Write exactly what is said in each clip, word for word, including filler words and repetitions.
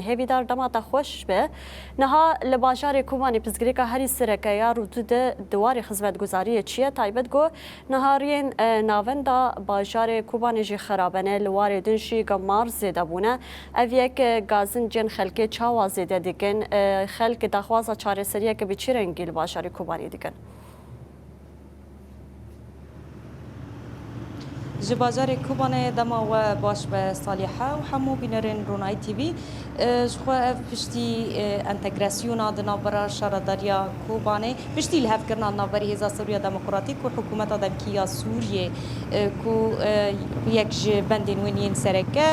Hêvîdar dema te xweş be. Niha li bajarê Kobanê pirsgirêka herî sereke ya rûdû di di warê xizmetguzariyê çi ye? Taybet ku niha riyên, e, navenda bajarê Kobanê jî xerab e, li warê din jî gemar zêde bûne. Ev yek, e, gazin cên xelkê çawa zêde dikin? E, xelk daxwaza çareseriyeke bi çi rengî li bajarê Kobanê dikin? Ji bajarê Kobanê dema we baş be Salîhe û hemû bînerên Ronahî T V. E, ji xwe ev piştî, e, entegrasyona di navbera şaredariya Kobanê, piştî lihevkirina navberî Hêza Sewriya Demokratîk û Hikûmeta Demkî ya Sûriyê, e, ku, e, yek ji bendên wê yên sereke,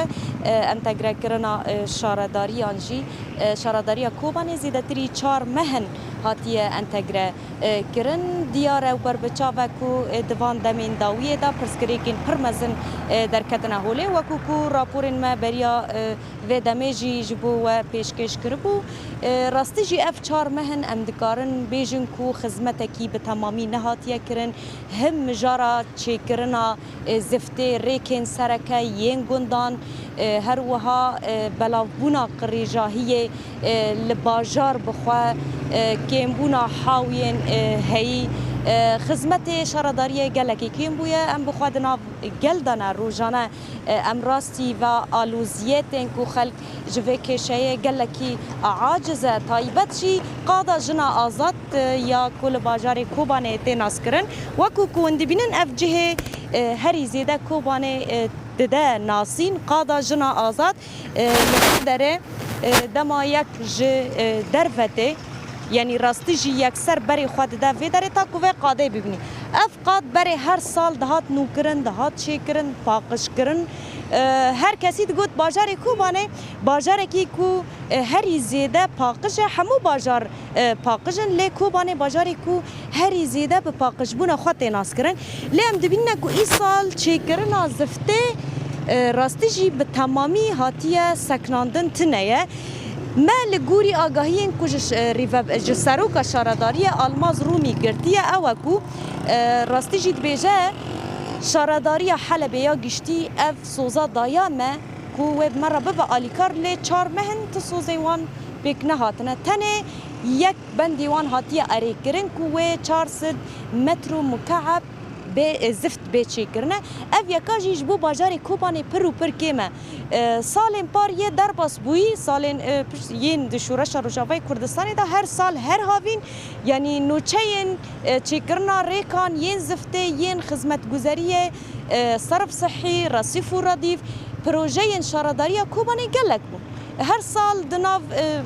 e, entegrekirina, e, şaredariyan jî, e, şaredariya Kobanê zêdetirî çar meh in hatiye entegre, e, kirin. Diyar e û berbiçav e ku, e, di van demên dawiyê de pirsgirêkên pir mezin, e, derketine holê, wekû ku raporên me beriya, e, vê demê jî ji bo we pêşkêş kiribû. E, rastî jî ev çar meh in, em dikarin bêjin ku xizmetekî bi temamî nehatiye kirin. Him mijara çêkirina, e, ziftê rêkên sereke yên gundan, e, her wiha, e, belavbûna qirêjahiyê, e, li bajar bi xwe, e, kêmbûna hawiyên, e, heyî, e, xizmetê şaredariyê gelekî kêm bûye. Em bi xwe di nav gel de ne, rojane, e, em rastî ve aloziyetên ku xelk ji vê kêşeyê gelekî aciz e, taybet jî qada jina azad, e, ya ku li bajarê Kobanê tê naskirin. Wekû ku hûn dibînin, ev cihê, e, herî zêde Kobanê, e, dide nasîn, qada jina azad, e, li vê derê, e, dema yek ji, e, derve tê, yanî rastî jî yekser berê xwe dide vê derê ta ku vê qadê bibînî. Ev qad berê her sal dihat nûkirin, dihat çêkirin, paqijkirin. E, her kesî digot bajarê Kobanê, bajarekî ku, e, herî zêde paqij e, hemû bajar, e, paqij in, lê Kobanê bajarê ku herî zêde bi paqijbûna xwe tê naskirin. Lê em dibînine ku îsal çêkirina ziftê, e, rastî jî bi temamî hatiye seknandin tune ye. Me li gorî agahiyên ku ji ş-, e, rîve-, ji seroka şaredariyê Almaz Rûmî girtiye, ew e ku, e, rastî jî dibêje, şaredariya Helebê ya giştî ev soza daye me ku wê bi me re bibe alîkar, lê çar meh in tu sozên wan pêk nehatine. Tenê yek bendê wan hatiye erêkirin ku wê çar sed metro mukeb bê, e, zift bê çêkirine. Ev yeka jî ji bo bajarê Kobanê pir û pir kêm e. E, salên par yê derbas bûyî, salên, e, pişt-, yên di Şoreşa Rojavayê Kurdistanê de her sal her havîn, yanî nûçeyên, e, çêkirina rêkan yên ziftê, yên xizmetguzeriyê, e, serf sihî, resîf û redîf, projeyên şaredariya Kobanê gelek bûn. Her sal di nav, e,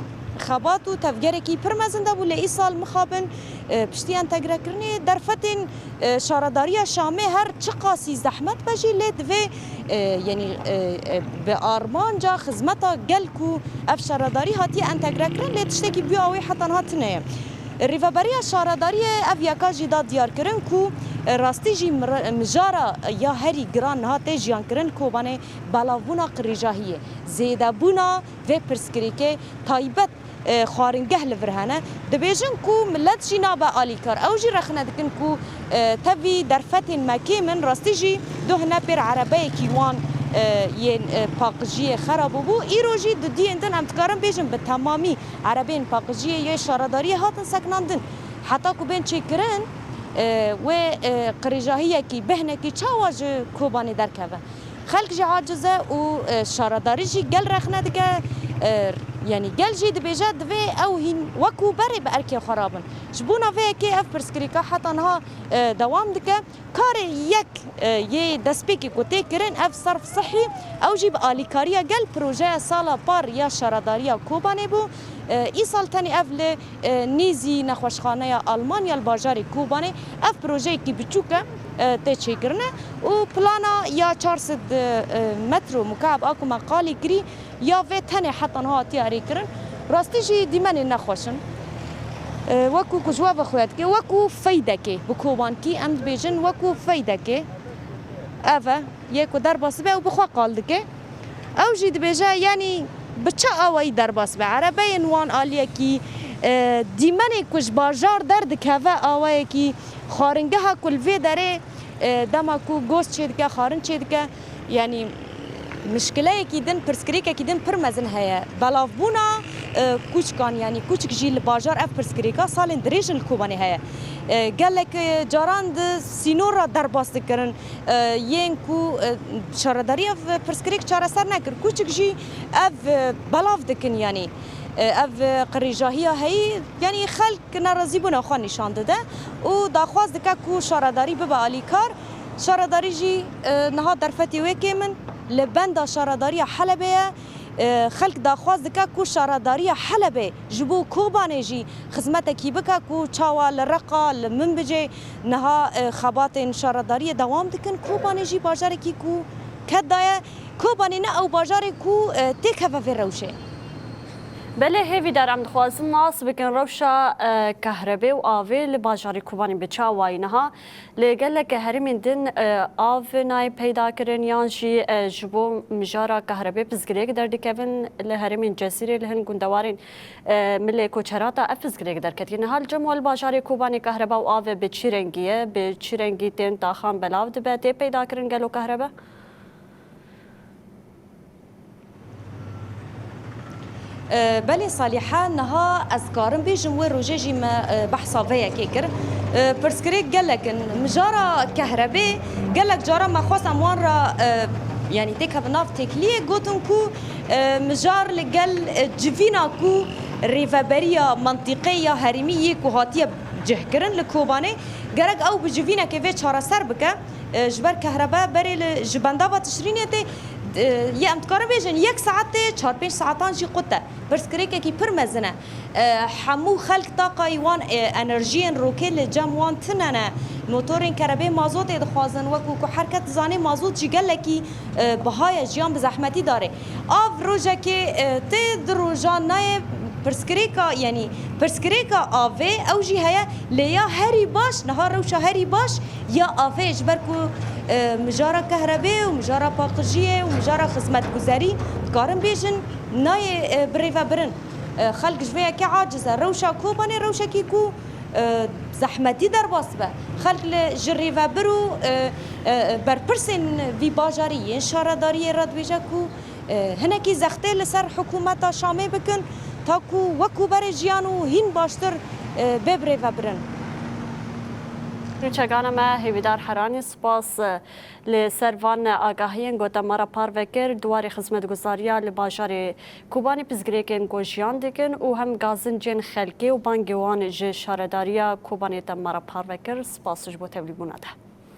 xebat û tevgerekî pir mezin de bû, lê îsal mixabin, e, piştî entegrekirinê derfetên, e, şaredariya Şamê her çiqasî zehmet be jî lê divê, e, yanî, e, e, bi armanca xizmeta gel ku ev şaredarî hatiye entegrekirin, lê tiştekî bi wê awê heta niha tune ye. Rêveberiya şaredariyê ev yeka jî da diyarkirin ku, e, rastî jî mir-, mijara ya herî giran niha tê jiyankirin Kobanê belavbûna qirêjahiyê, zêdebûna vê pirsgirêkê taybet, e, xwaringeh li vir hene. Dibêjin ku milet jî nabe alîkar. Ew jî rexne dikin ku, e, tevî derfetên me kêm in, rastî jî duhne pêr erebeyekî wan, e, yên, e, paqijiyê xera bûbû. Îro jî di duyên din em dikarin bêjin bi temamî erebeyên paqijiyê yê şaredariyê hatin seknandin. Heta ku bên çêkirin, e, wê, e, qirêjahiyekî, behnekî çawa ji Kobanê derkeve? Xelk jî aciz e û, e, şaredarî jî gel rexne dike, e, yanî gel jî dibêje divê ew hîn wekû berê bi erkê xwe rabin. Ji bona vê yekê ev pirsgirêka heta niha, e, dewam dike. Karê yek, e, yê destpêkê ku tê kirin ev serf sihî, ew jî bi alîkariya gel projeya sala par ya şaredariya Kobanê bû. E, îsal tenê ev li, e, nêzî nexweşxaneya Almanya li bajarê Kobanê ev projeyekî biçûk e, e, tê çêkirine û plana ya çar sed, e, metro mukab a ku me qalî kirî ya vê tenê heta niha hatiye erêkirin. Rastî jî dîmenên nexweş in. E, wekû ku ji we ve xuya dike, wekû feydekê, bi kobankî em dibêjin wekû feydekê. Ev e, yê ku derbas dibe û bi xwe qal dike. Ew jî dibêje, yanî bi çi awayî derbas be? Erebeyên wan aliyekî, e, dîmenê ku ji bajar derdikeve awayekî xwaringeha ku li vê derê, e, dema ku goz çêdike, xwarin çêdike, yanî Mişkileyekî din, pirsgirêkekî din pir mezin heye. Belavbûna, e, kûçikan, yanî kûçik jî li bajar ev pirsgirêka salên dirêj in li Kobanê heye. E, gelek, e, caran di sînor re derbas dikirin. E, yên ku, e, şaredarî ev pirsgirêk çareser nekir. Kûçik jî ev, e, belav dikin, yanî, e, ev, e, qirêjahiya heyî, yanî xelk nerazîbûna xwe nîşan dide û daxwaz dike ku şaredarî bibe alîkar. Şaredarî jî, e, niha derfetê wê kêm in. Li benda şaredariya Helebê ye. E, xelk daxwaz dike ku şaredariya Helebê ji bo Kobanê jî xizmetekî bike ku çawa li Reqa, li Minbicê niha, e, xebatên şaredariyê dewam dikin. Kobanê jî bajarekî ku ked daye. Kobanê ne ew bajarê ku, e, têkeve vê rewşê. Belê, Hêvîdar, em dixwazin nas bikin rewşa, e, kehrebê û avê li bajarê Kobanê bi çawayî niha. Li gelek herêmên din, e, av nayê peyda kirin yan jî, e, ji bo mijara kehrebê pirsgirêk derdikevin. Li herêmên Cezîrê li hin gundewarên, e, milê koçerata ev pirsgirêk derketiye. Niha li cem we li bajarê Kobanê kehreba û av bi çi rengî ye? Bi çi rengî tên taxan belav dibe? Tê peyda kirin gelo kehrebe? E, belê Salîhe, niha ez karim bêjim wê rojê jî me, e, behsa vê yekê kir. E, pirsgirêk gelek in. Mijara kehrebê gelek cara me xwest em wan re, e, yanî têkevin nav têkiliyê, gotin ku, e, mijar li gel, e, civîna ku rêveberiya mentîqê ya herêmî yê ku hatiye cihkirin li Kobanê, gerek ew bi civînekê vê çareser bike. E, ji ber kehrebe berê li, ji bendava Tişrînê tê, e, yê em dikarin bêjin, yek saet tê, çar pênc saetan jî qut e. Pirsgirêkekî pir mezin e. E, hemû xelk taqayî wan, e, enerjiyên rokê li cem wan tune ne. Motorên kerebê mazotê dixwazin, wekû ku her kes dizanê mazot jî gelekî, e, biha ye, jiyan bi zehmetî darê. Av rojekê, e, tê, du rojan nayê pirsgirêka, yanî pirsgirêka avê ew jî heye, lê ya herî baş, niha rewşa herî baş ya avê, ji ber ku, e, mijara kehrebê û mijara paqijiyê û mijara xizmetguzerî, dikarin bêjin, nayê, e, birêvebirin. E, xelk ji vê yekê aciz e. Rewşa Kobanê rewşekî ku, e, zehmetî derbas be. Xelk li, ji rêvebir û, e, e, berpirsên vî bajarî yên şaredariyê re dibêje ku, e, hinekî zextê li ser hikûmeta Şamê bikin, ta ku wekû berê jiyan û hîn baştir, e, bê birêvebirin. Nûçegana me Hêvîdar Heranî, spas, e, li ser van agahiyên ku te me re parve kir. Di warê xizmetguzariya li bajarê Kobanê pirsgirêkên ku jiyan dikin û hem gazincên xelkê û bangê wan ji şaredariya Kobanê te me re parve kir. Spas ji bo tevlîbûna te.